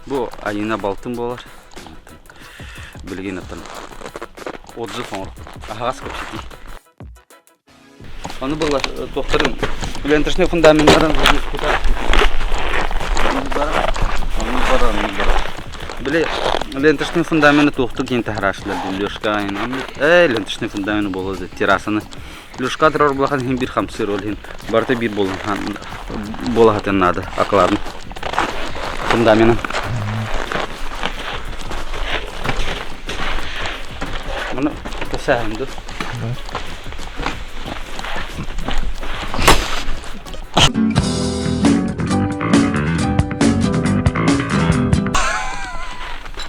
Бу Айыына балтым буолар. Билигин оттон отзыв оҥор. Аһаҕас кэпсэтии. Ону была туохтарын ленточный фундаменттарын Били ленточный фундаменты туохтук диэн таһарааччылар Лешка э ленточный фундамент буолуо террасаны Лешка турар булахан иһин биир хамсыыр ол иһин барыта биир буола сатыан наада акылаатын фундаменын Маны кэсээһин ду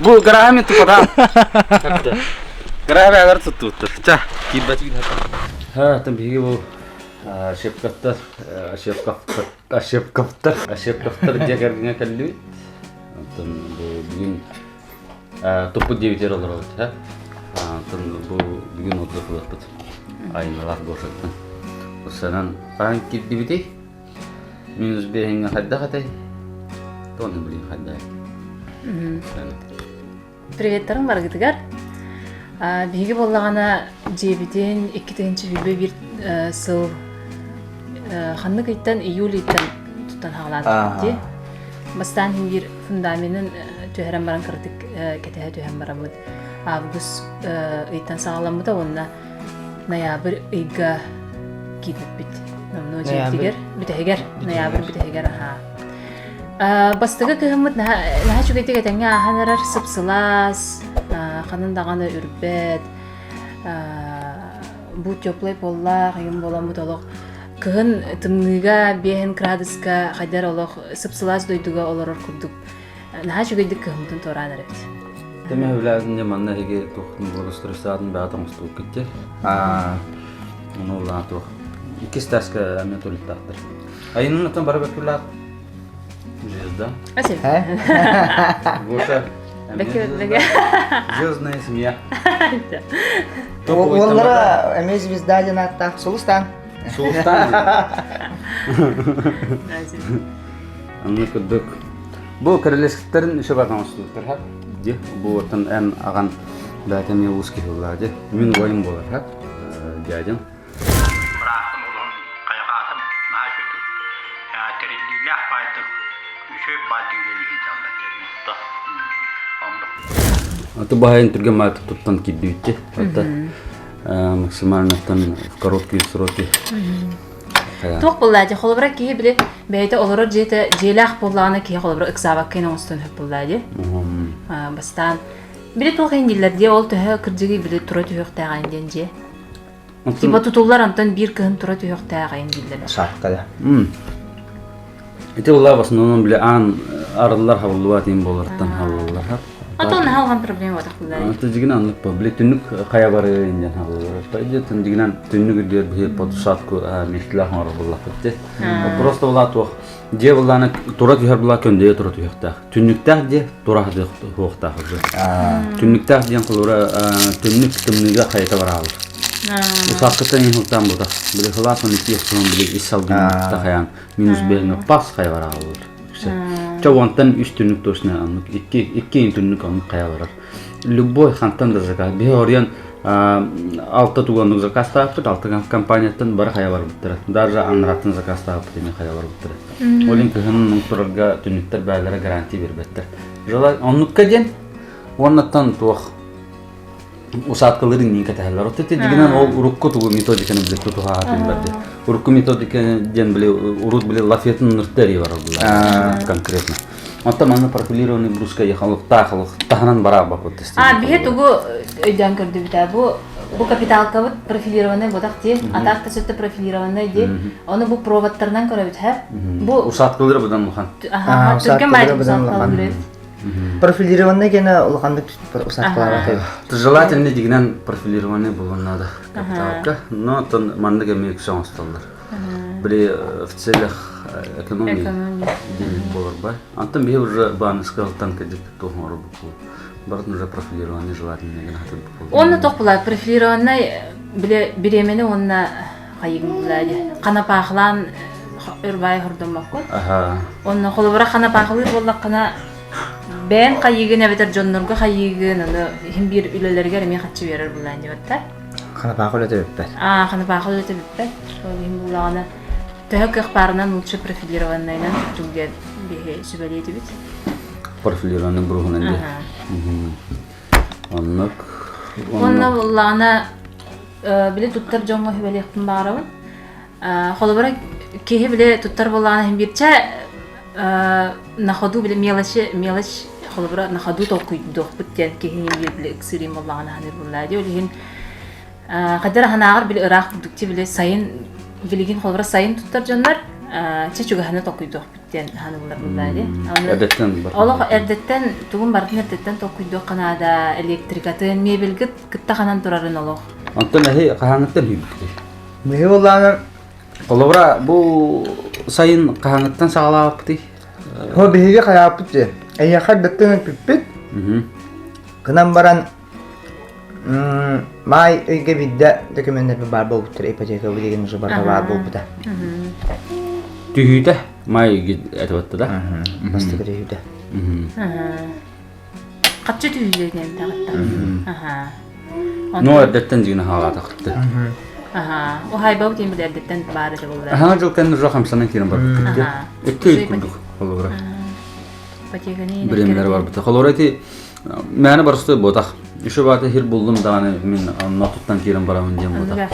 Бу гараһа тупатаан. Гараһа агар туттуттар. Ча, киирбэтик Ха, там биһиги бу Ошибкаттар, Ошибковтар, Ошибковтар, Ошибковтар дьиэ кэргэҥҥэ кэллибит. Оттон бу бүгүн туппут диэбитигэр олоробут, ха. Оттон бу бүгүн отзыв ылыахпыт. Айыналаах Гошаттан. Санан хаһан киирдибитий? Минус биэһиҥҥэ хайдах этэй? Тону блин хайдай. Приветтарым барыгытыгар. Биһиги буоллаҕына дьиэбитин 2021 сыл ханнык ыйтан июль ыйтан туттан хаалаатыбыт дии. Бастаан биир фундаменын түһэрэн баран кыратык кэтэһэ түһэн бараммыт август ыйтан саҕаламмыта уонна ноябрь ыйга киирбиппит. Номнуо дьиэбитигэр бүтэһигэр ноябрь бүтэһигэр аһаа. Бастакы кыһыммыт наһаа үчүгэйдик этэҥҥэ ааһан эрэр, сып-сылаас, ханан даҕаны үрбэт, бу теплай поллаах, ыйым буоламмыт олох кыһын тымныыга биэһин градуска хайдар олох сып-сылаас дойдуга олорор курдук наһаа үчүгэйдик кыһыммытын туораан эрэбит. Тэме үлээтинде манна эһиги туохтун благоустройстватын бэҕэ тоҥустубуккут дии. Ону улаан туох иккис таска эмиэ туалеттаахтар. Айынын бары бөккүлээх Звезда. Спасибо. Гоша. Звездная семья. Уоллара эмиэ звезда диэн ааттаах Сулустан. Сулустан. Анны курдук. Бу королевскиттарын еще бар оҥостубуттар ди бу оттон эн аҕан бэйэтэ эмиэ уус киһи буоллаҕа ди мин убайым буолар ха дядям Бырааппын олоһун хайҕаатым, наһаа үчүгэй тэриллиилээх баайдык, үчүгэй баайдык үлэлии сылдьаллар диэн оннук. Аты баһайын түргэн маатык туттан киирдибитти. Это максимально в короткие сроки. Туох буолла дии холобура киһи били бэйэтэ олорор дьиэтэ дьиэлээх буоллаҕына киһи холобура ыксаабакка оҥостон сөп буолла дии. Бастаан били туох иһин дииллэр дии ол төһө кырдьыгый били тура түһүөхтээҕин диэн дьиэ. Типа тутуллар онтон биир кыһын тура түһүөхтээҕин дииллэр. Шахта да. Ити улаа в основном бile аан арыллар хабыллыбат иин болартан халлаллар. Атын халган проблема батахтылар. Аты дигин аннык по бile түннүк хайа бары инден халлалар. Пойдет дигинен түннүк үрдүгэр биһи подсадку местилэх оҥорор буллахпыт. Просто улаа туох дьиэ буллааны тура түһэр булаа көндөйө тура түһүөхтээх. Түннүктээх дьиэ тура суохтаах уже. Түннүктээх диэн холура түннүк тымныыга хайыта бараабыт. Усааккыттан иһин ылтаан бутах. Били хылаас он икки охсуһун били ис салгын тахайан минус бэһин пас хайа бараабыт. Ча уонтан үс түннүк точно оннук икки икки түннүк оннук хайа барар. Любой хантан да заказ. Биһи оруйан алта тугу заказтаабыт, алта компанияттан бары хайа барбыттара. Даже анараттан заказтаабыт эми хайа барбыттара. Ол иһин кыһын турарга түннүктэр бэйэлэрэ гарантия биэрбэттэр. Желай оннукка диэн уоннаттан туох усадкалары иннин кэтэһэллэр. От ити дигинэн ол урукку тугу методиканы биле тутуһаатын барды. Урукку методика диэн биле урут биле лафетын ныртар бар булар конкретно. Оттон манна профилированный бруска ехалыктаах таһынан бараа баппыт А биһи тугу өйдөөн көрдүбүт бу бу капиталкабыт профилированный бодах дии, атаах да сөттө профилированный дии. Оны бу проводтарынан көрөбүт һэ. Бу усадкалары быдан улахан. Аха, түргэн баайдык усадкалары. Профилированный гена улаханнык усадкалаабат. Желательно дигинен профилированный болуон надо капиталка, но тон маннык эмиэ үксэ оҥостоллор. Били в целях экономии диэн буолар бай. Антон биһи уже бааныска алтан кэдик туох оҥорор Барын уже профилированный желательно гына хатыр Онно тох була профилированный биле бириэмэни уонна хайыгын була ди. Ханапаахлаан өрбай хордоммоккун. Аха. Онно холобура ханапаахлыыр буоллаххына Бэйэн хайыыгын эбэтэр дьоннорго хайыыгын, аны иһин биир үлэлэригэр эмиэ хаччы биэрэр булаан диэбэттэр. Ханапаахы үлэтэ бүппэт. Аа, ханапаахы үлэтэ бүппэт. Ол иһин буллаҕына төһө кыах баарынан лучше профилированнайынан тутулган биһи сүбэлиэтибит. Профилированный бруһунан диye. Оннук. Онно буллаҕына били туттар дьоҥҥо сүбэлиэхпин баҕарабын. Холобура, киһи били туттар буоллаҕына иһин биирчэ на ходу били мелочи мелочь холобура на ходу толкуйдуохпут диэн киһини биир били ыксыырын буоллаҕына аһыныыр буоллаа дии. Ол иһин хайдах аһынааҕар били ыраах курдук били сайын билигин холобура сайын туттар дьоннор чэ чугаһына толкуйдуохпут диэн аһаныллар буоллаа дии. Эрдэттэн Олох эрдэттэн тугун барытын эрдэттэн толкуйдуохха наада электрикатын мебельгит кытта ханан турарын олох. Онтон эһи хаһааҥҥыттан үүйбүккүтүй? Биһи буоллаҕына Холобура, бу сайын хаһааҥҥыттан саҕалаабыппытый? Хо биһиги хайааппыт дии. Эйиэхэ эрдэттэн эппиппит. Гынан баран маай ыйга биирдэ документарбыт баар буолбуттар ипотека билигин уже барыта баар буолбута. Түһүүтэ маай ыйга этибатта да? Бастакы түһүүтэ. Хаччы түһүүлэр диэн таҕытта. Аха. Ну, эрдэттэн дьигин хаалаатахты. Аха. Уһайбау диэн били эрдэттэн баар этэ буолла. Аха, жыл кэннэ уже хамсанан киирэн барбыт. Икки ый курдук холобура. Бириэмэлэр барбыта. Холобура ити мээнэ барысты буотах. Еще баата хир буллум даҕаны мин нотуттан киирэн барамын диэн буотах.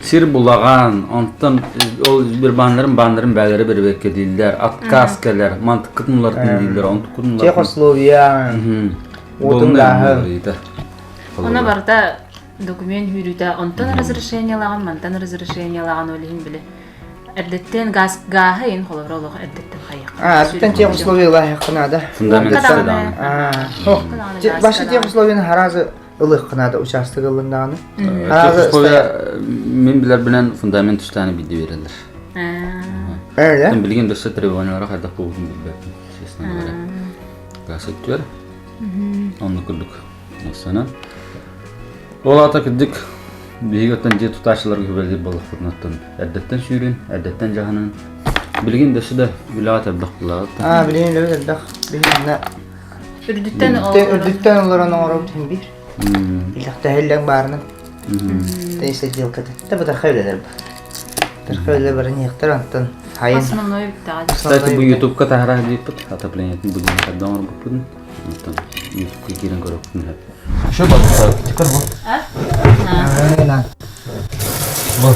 Сир булаган, онтон ол бир бааннарын бааннарын бээлэри бэрибэккэ дииллэр, отказ кэлэр, мантыккытын уларытын дииллэр, онтуккутун уларытын. Техусловия, уотун гааһы. Она барыта документ хүүрүүтэ онтон разрешениялаҕын, мантан разрешениялаҕын ол иһин били эрдэттэн газ гааһы ин холобура олох эрдэттэн хайыахха. А, эрдэттэн техусловиялаахха наада. Фундамент Башы техусловияны харазы ылыахха наада участок ылыннаҕына. Техусловия мин билэрбинэн фундамент түстэни бидди берелер. Ээ. Билигин дөссө требованиялара хайдах буолбутун билбэппин, честно говоря. Газ өттүөр. Онну курдук. Сана. Ол аата кырдьык биһиги оттон дьиэ тутааччыларга күбэлиир буоллахпытына эрдэттэн сүүрүн, эрдэттэн дьаһанын. Билигин дөссө да үлэҕэ элбэх булаҕыт. Аа, билигин үлэбит элбэх. Билигин Үрдүттэн үрдүттэн олорон оҥоробут иһин биир. Илэхтэһиллэҥ баарынан. Тейсе делката. Та бытархай үлэлэр бар. Бытархай үлэлэр баран иһиэхтэр онтон хайын. Основной бүттэҕэ. Кстати, бу ютубка таһара диэппит, отоплениетын бүгүн хайда оҥорбуппутун. Онтон ютубка киирэн көрөккүн сөп. Еще бар, теперь бу. А? Бу.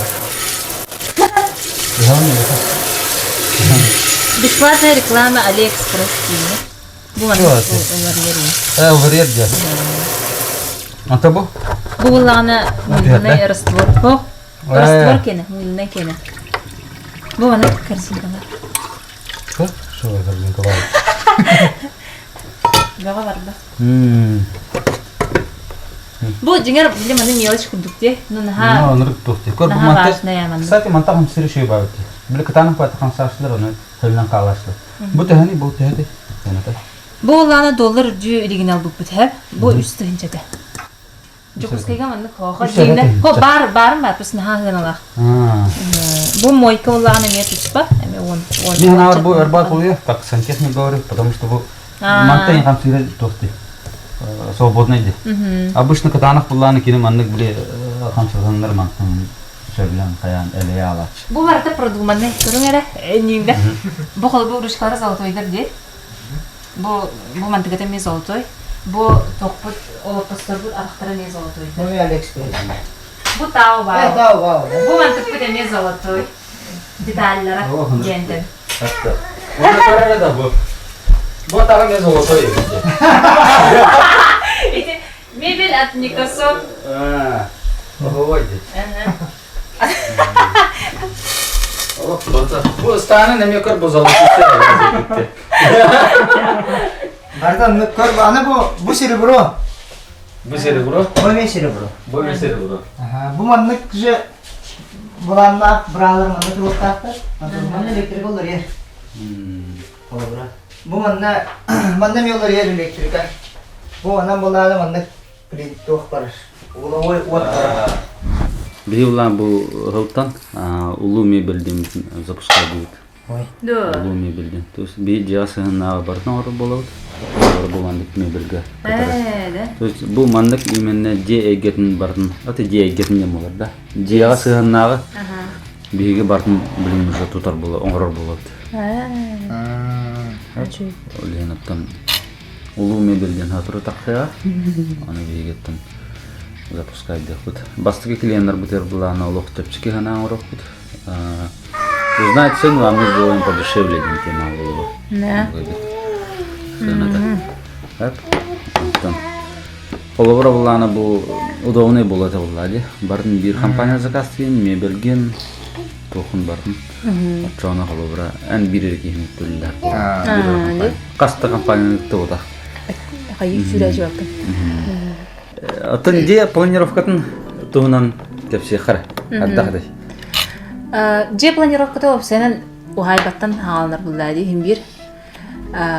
Бесплатная реклама Алиэкспресс диини. Бу манна Э, уларыйар дьэ. Ата бу? Бу буллаҕына мыльный раствор. О, раствор кene, мыльный кene. Бу манна корзинкалар. Что корзинкалар? Бөҕө барда. Бу дьиҥэр били маны мелочь курдук дии. Ну наһаа Оннук туох дии. Көр бу наһаа Кстати, мантах хамсыр үшүй баар дии. Били кытаанах баата хамсааччылар оны хөлүнэн хаалааччылар. Бу төһөнүй бу төһөтүй? Сыаната. Бу улаана доллар үрдүү илигин албыппыт һэ. Бу үс тыһынчата. Дьокуускайга маннык хоохо диинэ. Хо бар барым бар пус наһаа ыаналаах. Бу мойка улаана эмиэ туспа, эмиэ уон уон. Не знаю, бу ырбат улуя, как сантехник говорю, потому что бу манта хамсыра туохты свободный ди. Обычно кытаанах буллааны кини маннык били хамсатаннар мантан сөбүлэн хайаан элэйэ алааччы. Бу барыта продуманный көрүҥ эрэ инниинде. Бу холобур ручкалара золотойдар дии. Бу бу мантыгата эмиэ золотой. Бу тохпут олоппосторбут арахтара эмиэ золотойдар. Ну, Алиэкспресс. Бу тау вау. Тау вау. Бу мантыкпыт эмиэ золотой. Деталлара диэнтэн. да бу. Бу атаҕа эмиэ золотой эбит. Ити мебель от Никосон. Ой, Бу ыстаанын эмиэ көр бу золотой. Бардан көр аны бу бу серебро. Бу серебро. Бу эмиэ серебро. Бу эмиэ серебро. Ага, бу маннык же буланнаах браалар манна туруохтаахтар. Манна электрика олорор. Холобура. Бу манна манна эмиэ олорор электрика. Бу манан булааны маннык туох барар. Угловой уот барар. Биһи улаан бу ыһылтан улуу мебель диэн запускайдыбыт. Дуо? Улуу мебельден. То есть биир дьиэҕэ сыһыннааҕы барытын оҥорор буолабыт. Олору бу маннык мебельгэ кытары. Ээ, да. То есть бу маннык именно дьиэ эйгэтин барытын, это дьиэ эйгэтин диэн буолар да. Дьиэҕэ сыһыннааҕы биһиги барытын билин уже тутар буола, оҥорор буолабыт. Ээ. Ол иһин оттон улуу мебель диэн хатыры тахсыаҕа. Аны биһигиттэн запускайдыахпыт. Бастакы клиеннарбытыгар былаана олох чэпчэки санаан оҥоруохпут. Узнать цену, а мы сделаем подешевле диэн тема буолуо. Да. Сыаната. Так. Оттон холобура былаана бу удобный буолуо этэ буолла дии. Барын биир компания заказтыын, мебельгин, туохун барын. Оччоҕуна холобура эн биир эрэ киһини төллөр. Хас да компанияны ыттыбытах. Хайыы сүүрээчи Оттон дьиэ планировкатын туһунан кэпсиэххэ эрэ. Ардах этэй. Дьиэ планировката уопсайынан уһаайбаттан хааланар буллаа дии иһин биир.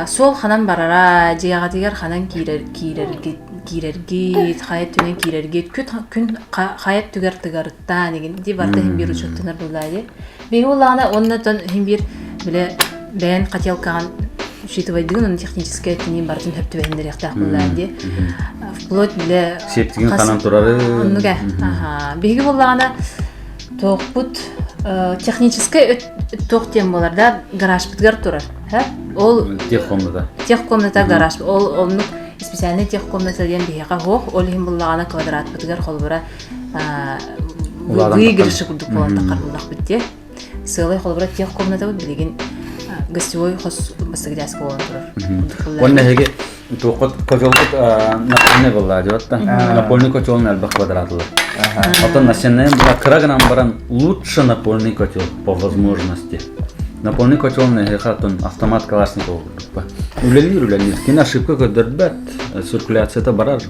Суол ханан барара, дьиэҕитигэр ханан киирэр киирэргит, киирэргит, хайа өттүнэн киирэргит, күн хайа өттүгэр тыгарыттаан игин дии барыта иһин биир учуоттанар буллаа дии. Биһиги буоллаҕына уонна оттон иһин биир бile бэйэн хотелкаҕын учитывайдыгын уонна техническэй өттүнүүн барытын хөп түбэһиннэриэхтээх буоллаа дии. Вплоть биле Септигин ханан турары. Оннук ээ. Аха. Биһиги буоллаҕына туохпут техническэй туох диэн буолар да гаражпытыгар турар. Ол техкомната. Техкомната гараж. Ол оннук специальный техкомната диэн биһиэхэ суох. Ол иһин буллаҕына квадратпытыгар холобура выигрышы курдук буолан таххар буллахпыт дии. Сыалай холобура тех комнатабыт билигин гостевой хос бастакы буолан турар. Уонна эһиги туоххут котелгут напольный буолла дьоттан. Напольный котел элбэх квадратылар. Оттон настенная была кыра гынан баран лучше напольный котел по возможности. Напольный котел нэһиэхэ оттон автомат Калашникова курдук Үлэлиир үлэлиир. Кини ошибка көрдөрбөт, циркуляцията барар.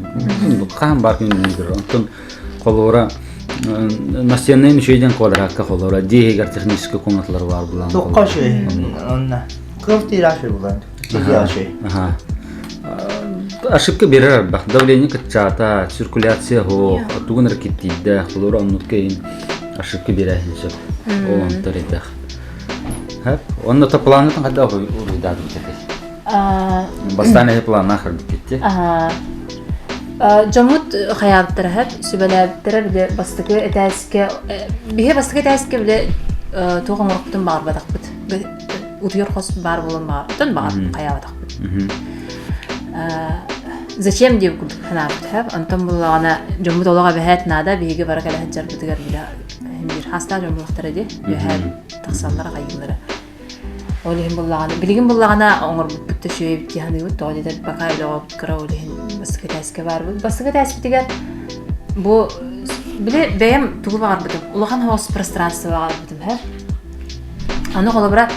Хаһан бар күн Оттон холобура настенный үчүгэйдэн квадратка холобура дьиэ иһигэр техническэй комнаталар баар булан Туохха үчүгэй онно кыл тиирэ үчүгэй булан тиийэ үчүгэй Ошибка берер арбах давление кыччаата циркуляция суох тугун эрэ киттиирдэ холобура оннукка иһин ошибка биэрээһин сөп ол онтор элбэх онно то планытын хайдах уруйдаатыбыт этэй Бастаан эһи планнаах көрбүккүт Дьоммут хайаабыттара сөп, сүбэлээбиттэрэ бile бастакы этээскэ биһи бастакы этээскэ бile туох оҥорохпутун баҕарбатахпыт. Утуйар хос баар буолан баҕар, баҕар хайаабатахпыт. Зачем диэн курдук санаабыт сөп. Онтон буллаҕына дьоммут олох эбэһээт наада, биһиги бара кэлэ сылдьарбытыгар бile биир хаастаах дьон буолуохтара дии. Үөһээ тахсаллара хайыыллара. Ол иһин буллаҕына, билигин буллаҕына оҥорбуппут да үчүгэй эбит дии саныыбыт. Тоҕо диэтэр пока үлэҕэ кыра ол иһин бастакы этээскэ баарбыт. Бастакы этээспитигэр бу били бэйэм тугу баҕарбытым, улахан соҕус пространство баҕарбытым һэ. Аны холобура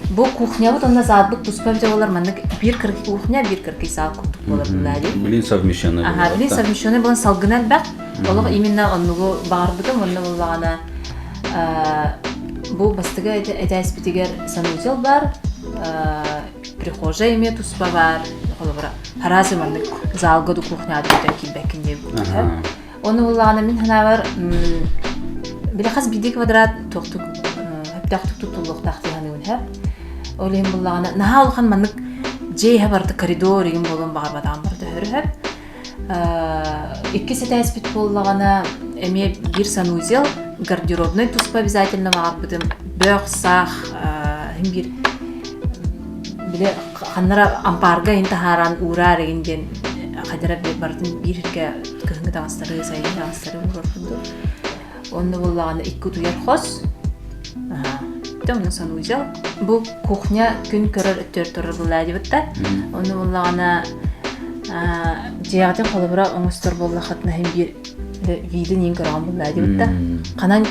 бу кухнябыт уонна залбыт туспа эбитэ буолар маннык биир кыракый кухня, биир кыракый зал курдук буолар буоллаа дии. Блин совмещенный Аха, блин совмещенный буолан салгына элбэх. Олох именно оннугу баҕарбытым уонна буоллаҕына Бу бастакы этээспитигэр санузел баар, прихожая эмиэ туспа баар, холобура, араас маннык залга да кухняда бүтэн киирбэккин диэбит. Ону буллаҕына мин санаабар били хас биирдии квадрат туохтук сөптөөхтүк туттуллуохтаах дии саныыбын һэ. Ол иһин буллаҕына наһаа улахан маннык дьиэ иһэ барыта коридор игин буолуон баҕарбатаҕым барыта өһөрү Иккис этээспит буоллаҕына, эмиэ биир санузел, гардеробнай туспа обязательно баҕарбытым. Бөх, саах, иһин биир били ханнара ампаарга иһин таһааран уураар игин диэн хадара барытын биир сиргэ кыһыҥҥы таҥастары, сайыҥҥы таҥастары уурар курдук. Онно буоллаҕына икки утуйар хос. Онно санузел. Бу кухня күн көрөр өттүгэр турар буолла да. Онно буоллаҕына дьиэҕитин холобура оҥостор буоллаххытына иһин биир видын иин көрөҕүн буолла да. Ханан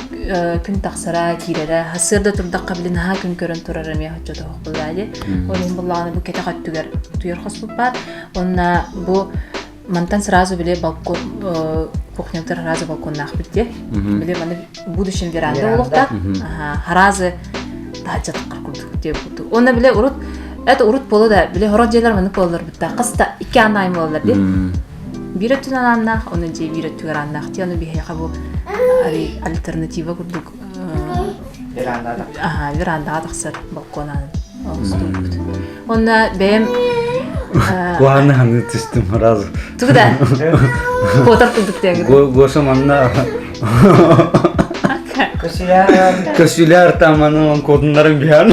күн тахсара, киирэрэ, сарсыарда турдахха били наһаа күн көрөн турар эмиэ оччотоох буолла дии. Ол иһин буоллаҕына бу кэтэх өттүгэр утуйар хоспут баар. Онно бу Мантан сразу били балкон кухнябытыгар сразу балконнаахпыт дии. Били маны в будущем веранда буолуохтаах. Сразу таһырдьа таххар курдук диэ курдук. Уонна били урут это урут буолуо да били хорох дьиэлэр маннык буолаллар бытта. Хас да икки аан буолаллар дии. Биир өттүнэн ааннаах, онно дьиэ биир өттүгэр ааннаах дии. Ону биһиэхэ бу альтернатива курдук. Верандаҕа. Аха, верандаҕа тахсар балкон аанын оҥостубуппут. Онно бэйэм Куһаҕаны ханыы түстүм сразу. Тугу да? Куотар курдук диэҥ. Гоша манна Көсүлээр. Көсүлээр там аны куотуннарын биһэн.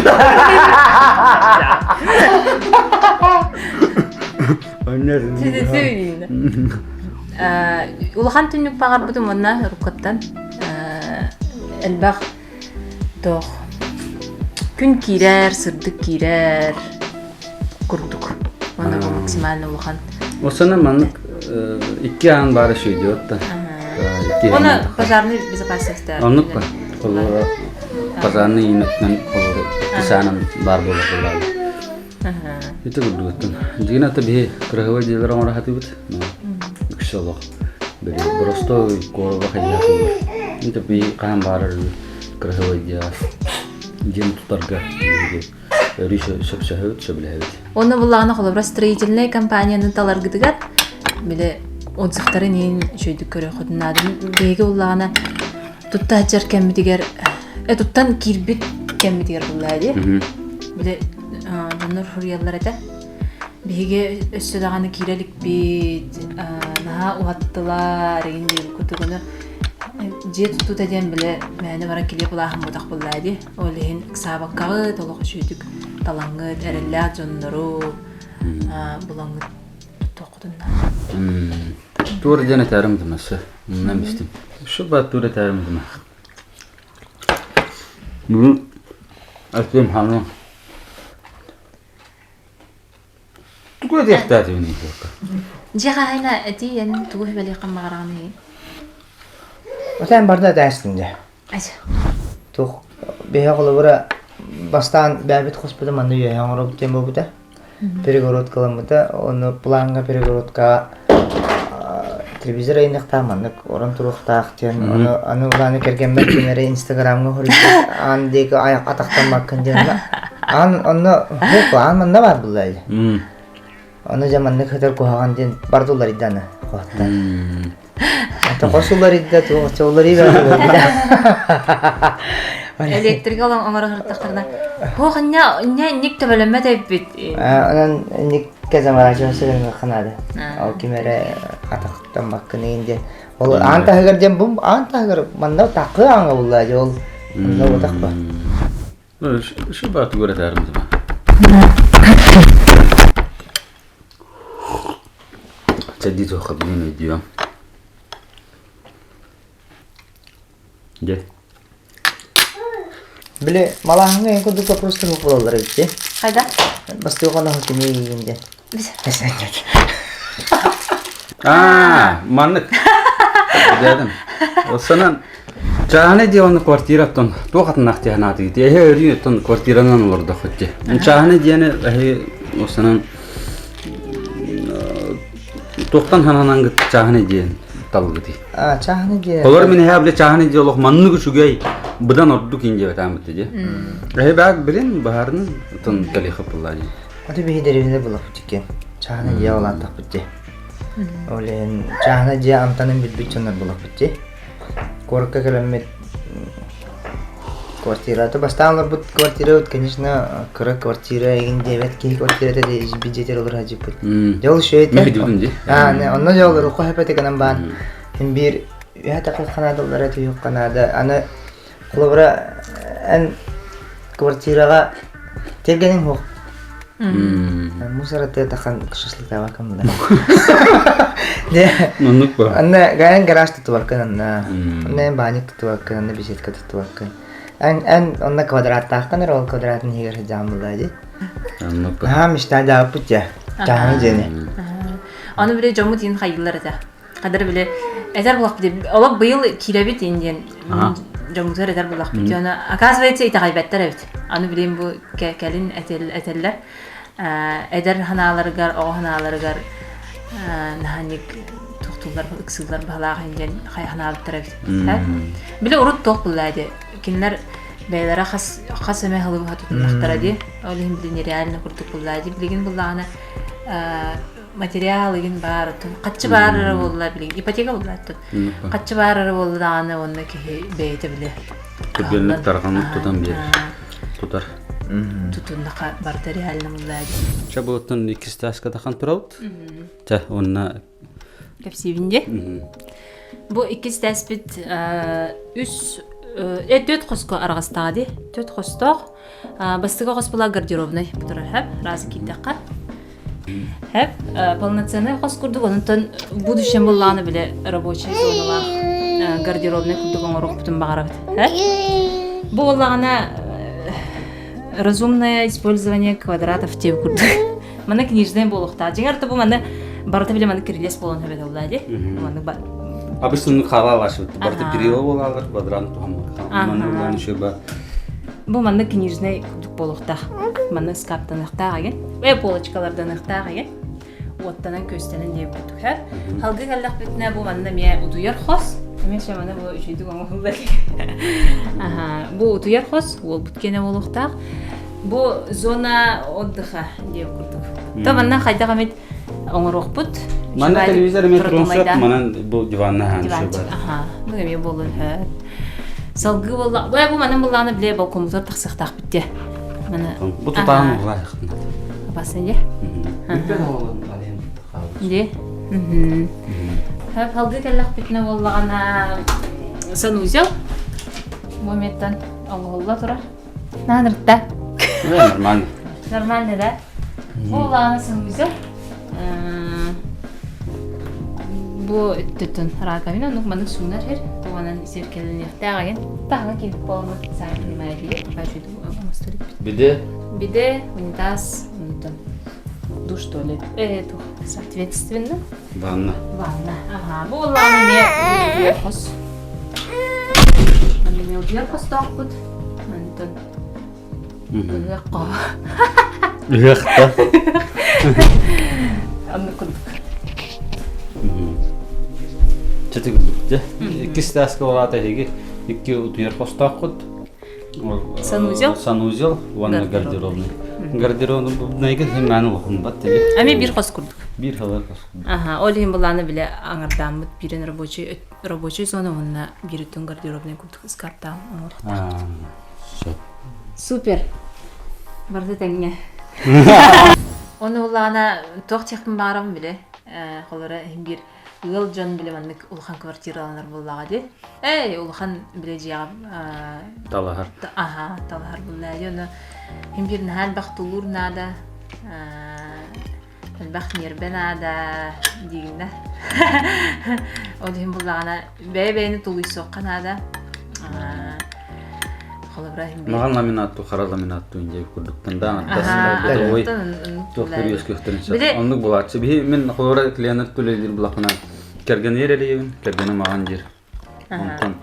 Улахан түннүк баҕарбытым уонна уруккуттан элбэх туох күн киирэр, сырдык киирэр курдук. Уонна бу максимально улахан. Осана маннык икки аан баара шүйдүөт да. Оны пожарный безопасность. Оннук ба. Холура пожарный иметнен холура икки бар буолар. Ити курдугуттан. Дьиҥин ата биһи кыраһыабай дьиэлэр оҥоро сатыыбыт. Үксэ олох били боростуой куоракка хайдах буолар. Ити биһи хаһан баарар кыраһыабай дьиэҕэ дьиэни тутарга биһиги өрүү сөпсөһөбүт, сөбүлэһэбит. Онно буллаҕына холобура строительнай компанияны таларгытыгар били отзывтарын иһин үчүгэйдик көрүөххүтүн наада. Биһиги буллаҕына тутта сылдьар кэммитигэр туттан киирбит кэммитигэр буллаа дии. Били дьоннор суруйаллар этэ. Биһиги өссө даҕаны киирэ иликпит, наһаа уһаттылар, игин диэн курдук дьиэ туттуута диэн били мээнэ баран килиэп улааһын буотах буллаа дии. Ол иһин ыксаабаккаҕыт, олох үчүгэйдик талаҥҥыт, эрэллээх дьоннору булаҥҥыт туттуоххутун наада. Туор диэн этээрим дымасы. Муннан бистим. Шу ба туор этээрим дыма. Бүгүн Артем хану. Тугу этиэхтээтибин Дьиэ хаһайына этии эн тугу сүбэлиэххин баҕараҕыный? Отен барда этээстин дьэ. Туох биһи холобура бастаан бэйэбит хоспутун манна үөһэ оҥоробут диэн буолбута. Перегородкаламмыта, ону плаҥҥа перегородкаҕа телевизор айыныахтаах маннык орон туруохтаах диэн ону аны улааны кэргэммэр ким эрэ инстаграмҥа хоруйбут аан диэки айах атахтаммаккын диэн аан онно аан манна баар буолла ону дьэ маннык сытар куһаҕан диэн барда уларыйда аны хоһуттан Хос уларыйда туох уларыйда Электрика оҥоро сырыттахтарына Хуох инньэ инньэ инник төбөлөммөт эбиппит. Онон инникке заморачиваться гыныахха наада. Ол ким эрэ атахтаммаккын иин диэн. Ол аан таһыгар диэн бу аан таһыгар манна такы ааҥа булла дьэ ол онно утах ба. Шу ба тугура таарым Чэдди туохха билин өйдүөм. Дьэ. Били малааһыҥҥа эн курдук вопростар буолаллар эбит дии. Хайда? Бастыы хоноһо кими иигин диэн. Аа, маннык. Дедим. Осанан чааһынай дьиэ уонна квартираттан туох атыннаах дии санаатыгыт? Эһи өрүү оттон квартиранан олордоххут дии. Чааһынай дьиэни эһи осанан туохтан сананангыт чааһынай дьиэн талгытый? А, чааһынай дьиэ. Олор мин эһэ бile чааһынай дьиэ олох маннык үчүгэй быдан ордук ин диэбэтааммыт дии. Эһи баак билин баһарын тон кэлиэхэ булла дии. Аты биһи деревне булахпыт иккен. Чааһынай дьиэ олааттахпыт дии. Ол иһин чааһынай дьиэ амтанын билбит дьоннор булахпыт дии. Куоракка кэлэммит квартирата бастаан олорбут квартирабыт, конечно, кыра квартира игин диэбэт киһи квартирата дии олорор сылдьыппыт. Дьэ ол үчүгэй Мехидибин дии. Аа, онно дьэ олоруохха сөп этэ гынан баан. Мин биир үһэ такыахха наадаллара түһүөххэ наада. Аны холобура эн квартираҕа тиэргэниҥ суох. Мусор тыатахан шашлыктаабаккын да. Оннук ба. Анна гаан гараж тутубаккын анна. Онно эн баанньык тутубаккын, анна беседка тутубаккын. Эн эн онно квадраттааххын эрэ ол квадратын иһигэр сылдьаҕын булаа дии. Оннук ба. Наһаа мечта дааппыт дьэ. Чааһы дьиэни. Аны били дьоммут иин хайыылар этэ. Хадыр били этэр булахпыт олох быйыл киирэбит ин диэн дьоммутугар этэр булахпыт. Оны оказывается итэҕэйбэттэр эбит. Аны билин бу кэлин этэллэр. Эдэр ханааларыгар, оҕо ханааларыгар наһанник тохтууллар, ыксыыллар баһылаах ин диэн ханаабыттар эбит. Били урут туох булла ди. Кинилэр бэйэлэрэ хас хас эмэ сылы быһа тутуннахтара ди. Ол иһин били нереально курдук булла ди. Билигин буллаҕына материал игин баар оттон хаччы баар эрэ буолла билигин ипотека буолла оттон хаччы баар эрэ буолла даҕаны уонна киһи бэйэтэ билэ. Түргэнник тарҕаннык тутан биэрэр. Тутар. Тутуннаха барыта реально буллаа дии. Чэ булуттан иккис тааска тахан турабыт. Чэ уонна Кэпсиибин дии. Бу иккис тээспит үс төрт хоско араҕастаҕа дии. Төрт хостоох. Бастакы хос була гардеробнай турар хэп, разы киирдэххэ. Хэп, полноценный хос курдук, онтон будущем буллааны биле рабочий зоналаах гардеробнай курдук оҥоруохпутун баҕарабыт. Бу буоллаҕына разумное использование квадратов диэбит курдук. Манна книжный буолуохтаах. Дьиҥэр бу манна барыта биле манна кирилиэс буолан эбэтэ буолла дии. Маннык ба Обычно хаалаалаашыбыт. Барыта перила буолаалар, квадрант туһаммыт. Манна улаан еще ба Бу манна книжный курдук буолуохтаах. Манна ыскааптаныахтаах эген. Э полочкаларданыахтаах эген. Уоттанан көстөнөн диэбит курдук. Халгы кэллэхпитинэ бу манна эмиэ утуйар хос. Эмиэ ще маны бу үчүгүйдүк оҥоһуллар. Аха, бу утуйар хос, уолбут киэнэ буолуохтаах. Бу зона отдыха диэбит курдук. То манна хайдах эмит оҥоруохпут. Манна телевизор эмиэ туруон сөп, манан бу диванна хаан Диванчик, аха. Бу эмиэ буолуон сөп. Салгыы буолла. Бу бу манан буллааны биле балконмутугар тахсыахтаахпыт дии. Маны Бу тутаан улаахтын. Опасно дии. Дии. Салгыы кэллэхпитинэ буоллаҕына санузел моменттан оҥоһулла турар. Наанырта. Нормально. Нормально, да? Бу улаана санузел. Бу өттүттэн раковина, оннук маннык суунар сир. Туонан сиркэлэниэхтээх айан. Таһыҥа киирбит буолан саҥа понимаете, пока Биде? Биде, унитаз, онтон душ, туалет. Э, соответственно. Ванна. Ванна. Ага, бу улаана эмиэ хос. Эмиэ утуйар хостоохпут. Онтон ыһыах Ыһыахта. Оннук курдук. Чэти курдук дьэ. Иккис тааска улаата эһиги икки утуйар хостооххут. Санузел. Санузел уонна гардеробный. Гардеробныйга химмааны улахан бат Ами бир хос курдук. Бир халар хос. Аха, ол иһин былааны биле аңардааммыт бирин рабочий рабочий зона уонна биир өттүн гардеробный курдук ыскаптаан оҥоруохтаахпыт. Сөп. Супер. Барыта тэҥҥэ. Ону улаана туох диэхпин баҕарабын биле. Холоро иһин биир ыал дьон биле маннык улахан квартираланар буоллаҕа дии. Эй, улахан биле дьиэҕэ Талаһар. Аха, талаһар буоллаҕа дии. Ону иһин биир наһаа элбэх тулуур наада. Элбэх ньиэрбэ наада диигин да. Ол иһин буллаҕына бэйэ-бэйэни тулуйсуохха наада. Холобура иһин Маҕан ламинаттуу, хара ламинаттуу диэки курдуктан да бытовой туох үөскүөхтэрин сөп. Оннук булааччы. Биһи мин холобура клиеннар түлэлиир булахпына кэргэнигэр эрийэбин, кэргэним маҕан диир. Онтон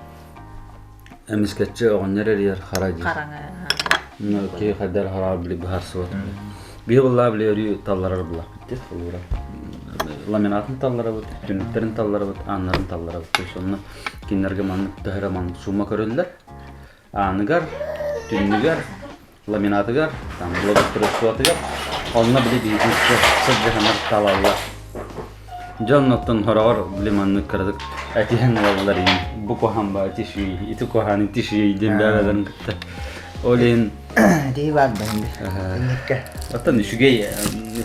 эмискэччи оҕонньор эрийэр хара диир. Хараҥа. Киһи хайдар хараҕа били быһаарсыбат. Биһи буллаа били өрүү талларар буллахпыт дии холуура. Ламинатын талларабыт, түннүктэрин талларабыт, ааннарын талларабыт. То есть онно кинилэргэ маннык төһөрө маннык сумма көрүллэр. Ааныгар, түннүгэр, ламинатыгар, там благоустройствотыгар онно били биһиги сылдьыһанар талаллар. Дьон оттон хороҕор били маннык кыратык этиһэн ылаллар иин бу куһаан ба ити шүй ити куһаан ити шүй диэн бэйэлэрин кытта ол иһин Дии баар да инникке. Оттон үчүгэй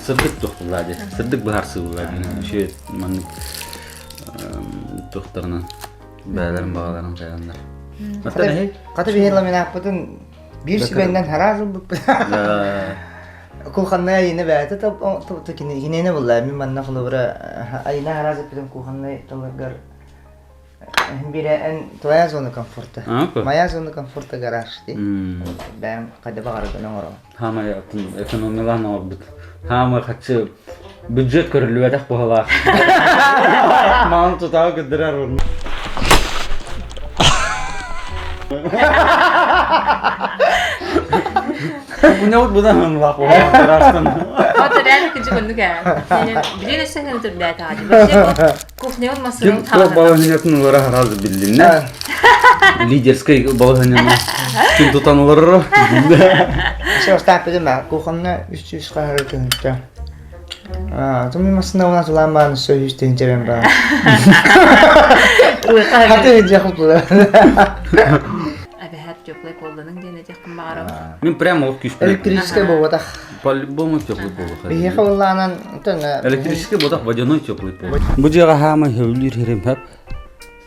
сырдык туох буллаа дии сырдык быһаарсыы буллаа дии үчүгэй маннык туохтарынан бэйэлэрин баҕаларын хайаннар. Оттон эһи Хата биһи ламинааппытын Биир сүбэннэн хараас ылбыппыт. Кухоннай айына бэйэтэ кинини булла. Мин манна холобура айына хараас эппитим кухоннай тылларгар бире эн твоя зона комфорта. Моя зона комфорта гараж дии. Бэйэм хайда баҕараргын оҥоробун. Хаамай экономиялаан оҥорбут. Хаамай хаччы бюджет көрүллүбэтэх быһалаах. Маан тутаҕа көрдөрөр орун. Кунябыт будан лаах буолан Вот реально кыдьык оннук ээ. Билин өссө гына түрдээт аҕа. Вообще кухнябыт массыынын Туох балаһыанньатын улара хараас биллиннэ. Лидерскэй балаһыанньаны ким тутан олороро? Все остааппытым кухонна 300 хаһары тыһынча. Тумми массына уна тулаан баан сөйүс тыһынча баан. Хаты дьахыл Эбэһээт. теплай полланың диэн этиэхпин баҕарабын. Мин прямо ол күүспүн. Электрическэй буолбатах. По-любому теплый пол. Биһиэхэ буоллаанан Электрический буолбатах, водяной теплый пол. Бу дьиэҕэ хаамай сөбүлүүр сирим хөп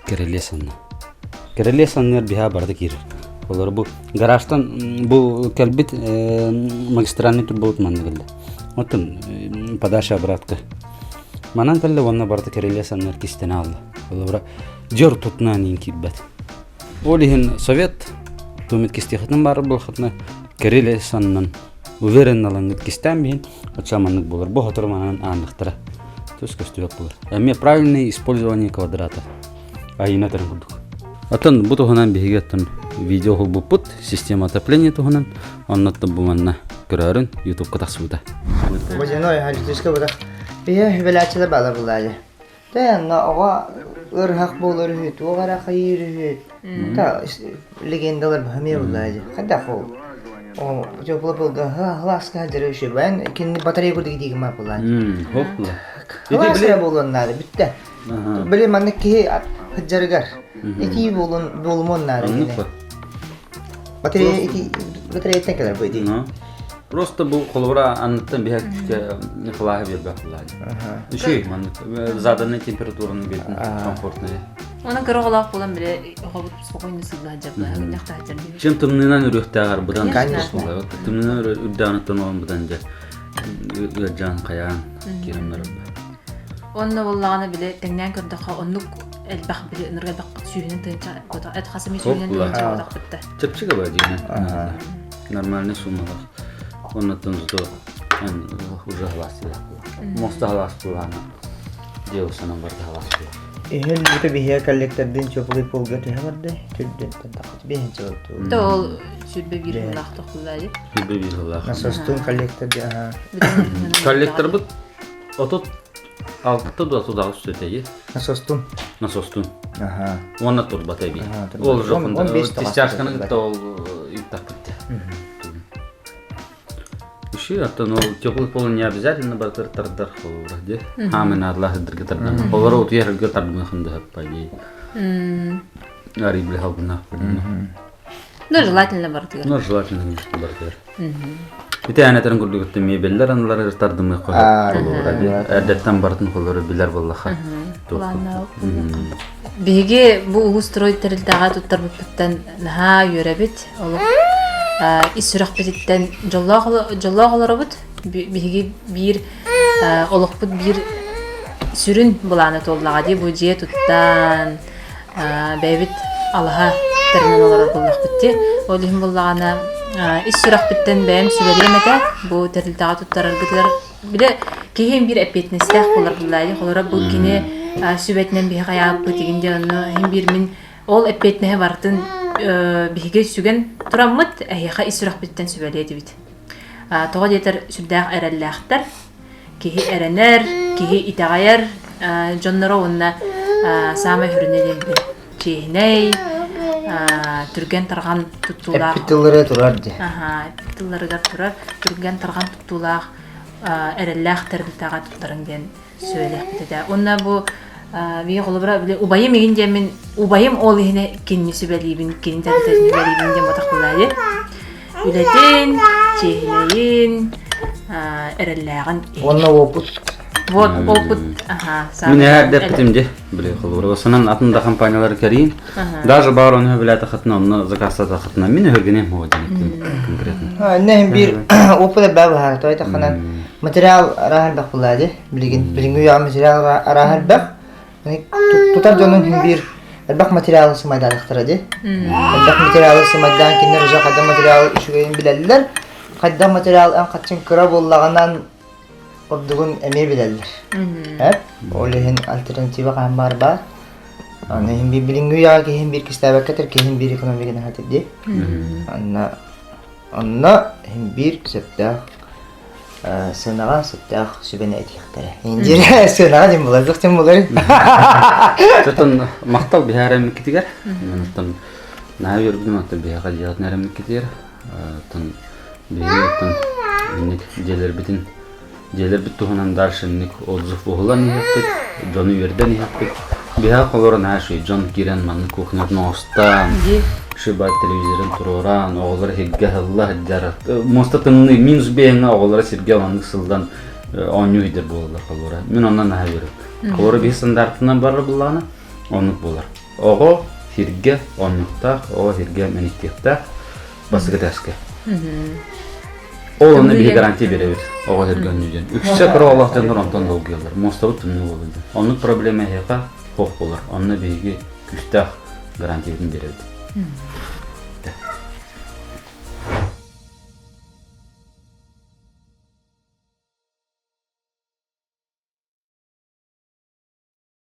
кэрэлиэ санна. Кэрэлиэ санныгар биһа барыта киирэр. Олор бу гаражтан бу кэлбит магистральный турбабыт манна кэллэ. Оттон подача обратка. Манан кэллэ уонна барыта кэрэлиэ санныгар кистэнэ алла. Олора дьор тутунаан иин киирбэт. Ол иһин совет тумит кистиэхитин баар буолхатына кэрэлиэ саннан уверенно ылаҥҥыт кистээн биһин оччо маннык буолар. Бу сотору манан аанныхтара. Түс көстүбэт буолар. Эмиэ правильное использование квадрата. Айына тэрин курдук. Оттон бу туһунан биһиги оттон видео уһулбуппут система отопления туһунан оннуттан бу манна көрөөрүн ютубка тахсыбыта. Водяной электрический вода. Биһи хүбэлээччилэр баалар буллаайы. Тэ онно оҕо ыарыһах буолар үһү, туох эрэ хайыыр үһү. Та легендалар баһымыйа буллаайы. Хайдах ол? О, теплый полга халааска дьэрэ үчүгэй. Кинини батарея курдук диигин ма буллаайы. Хоп. Халаас эрэ буолуон наада бүттэ. Били маннык киһи сылдьарыгар итии буолун буолумуон наада Оннук кини. ба. Батарея ити батареяттан кэлэр бу итии. Ну, Просто бу холобура анныттан биһэ күүскэ халааһы биэрбэх буллаайы. Үчүгэй маннык заданный температураны биэрдин комфортный. Онон кыра оҕолоох буолан били оҕобут спокойно сылдьа сылдьар мунньахта сылдьар диэбит. Чем тымныынан үрүөхтээҕэр быдан Конечно. Тымныынан үрдээҕиттэн олон быдан дьэ ыалдьаан хайаан киирэн барар. Онно буоллаҕына били тэҥнээн көрдөххө оннук элбэх били ынырык элбэх сүүһүнэн тыһыынча котох эт хас эмэ сүүһүнэн тыһыынча котох бытта. Чэпчэки ба диэн. Нормальный суммалар. Оннуттан зато уже халаас Моста халаас буолаана. Дьиэ санан барда халаас буолар. Иһин бүтэ биһиэ коллектордын теплый полга түһэ барды. Түрдүнтэн тахат биһин чылту. То ол 21 сыллаах тохтуллаайы. 21 сыллаах. Насостун коллектор аха. Коллекторбыт 36 да 38 сөтөйи. Насостун. Насостун. Аха. Уонна турбата эби. Ол жоқын тестяшканы кытта ол иттахпыт. Иши, оттон ол теплый пол не обязательно батыр тардар холура де. Хамен арлах дыргы тардан. Холора утуярга тардын хында хаппай. Ари бile халбына. Ну, желательно бартыгар. Ну, желательно бартыгар. Ити әнәтерин курдук мебеллер аналар тардымы холура. Эрдеттен бартын холура билер боллаха. Биһиги бу улус строй тэрилтэҕэ туттарбыппыттан наһаа үөрэбит. Олох ис сүрэхпититтэн дьоллоох дьоллоох олоробут. Биһиги биир олохпут биир сүрүн былаана туоллаҕа дии бу дьиэ туттан бэйэбит алаһа тэринэн олорор буоллахпыт дии. Ол иһин буоллаҕына ис сүрэхпиттэн бэйэм сүбэлиэм этэ бу тэрилтэҕэ туттараргытыгар Бile киһи биир эппиэтинэстээх буолар буллаайы. Холоро бу кини сүбэтинэн биһи хайааппыт игин диэн онно иһин биир мин ол эппиэтинэһи барытын биһиги сүгэн тураммыт эһиэхэ ис сүрэхпиттэн сүбэлиэ этибит. Тоҕо диэтэр сүрдээх эрэллээхтэр. Киһи эрэнэр, киһи итэҕэйэр дьонноро уонна саамай сүрүнэ диэн били чиэһинэй, түргэн-тарҕан туттуулаах. Эппит тыллары турар дии. Аха, эппит тылларыгар турар, түргэн-тарҕан туттуулаах эрэллээх тэрилтэҕэ туттарыҥ диэн сүбэлиэхпит этэ. Уонна бу биһи холобура били убайым игин диэммин убайым ол иһинэ кинини сүбэлиибин, кини тэрилтэтин сүбэлиибин диэн ботах булаайы. Үлэтин, чиэһинэйин, эрэллээҕин Уонна уопут. Вот опыт, аха, Мин эһэрдэппитим дьэ, били холобура санан атын да компаниялары кэриин. Даже баар оны билээтэ хатына онно заказтата хатына мин өһөргүнэм хуо диэн конкретно. Инне биир опыт элбээ баһаар той таханан материал арааһа элбэх булаа дии. Билигин билиҥҥи үйэҕэ материал арааһа элбэх. Тутар дьонун иһин биир элбэх материалы сымайдаатахтара дии. Элбэх материалы сымайдаан кинилэр уже хайдах материал үчүгэйин билэллэр. Хайдах материал эн хаччын кыра буоллаҕынан ордугун эмиэ билэллэр. Эп, ол иһин альтернатива хаһан баар баар. Аны иһин биир билиҥҥи үйэҕэ киһин биир кистээбэккэ этэр киһин биир экономиканы хатыр дии. Анна онно иһин биир сөптөөх сыанаҕа сөптөөх сүбэни этиэхтэрэ. Индире сыанаҕа дим булар, дим булар. Оттон махтал биһээрэм китигэр. Оттон наһаа үөрбүтүм оттон биһиэхэ дьиэҕитин эрэммиккитигэр. Оттон биһиги оттон инник дьиэлэрбитин дьиэлэрбит туһунан дальше инник отзыв уһулан иһэппит, дьону үөрдэн иһэппит. Биһиэхэ холоро наһаа үчүгэй дьон киирэн маннык кухнятын оҥостон, Шиба телевизорын туруоран, оҕолор сиргэ ыһылла сылдьар. Муоста тымныы, минус биэһиҥҥэ оҕолоро сиргэ оннук сылдан оонньуу сылдьар буолаллар холобура. Мин онно наһаа үөрөм. Холобура биһи стандартынан барар буллаҕына оннук буолар. Оҕо сиргэ оннуктаах, оҕо сиргэ мэниктиэхтээх бастакы этээскэ. Ол онно биһи гарантия биэрэбит оҕо сиргэ онньуу диэн. Үксэ кыра оҕолоох дьоннор онтон долгуйаллар. Муостабыт тымныы буолар диэн. Оннук проблема эһиэхэ суох буолар. Онно биһиги күүстээх гарантиябытын биэрэбит.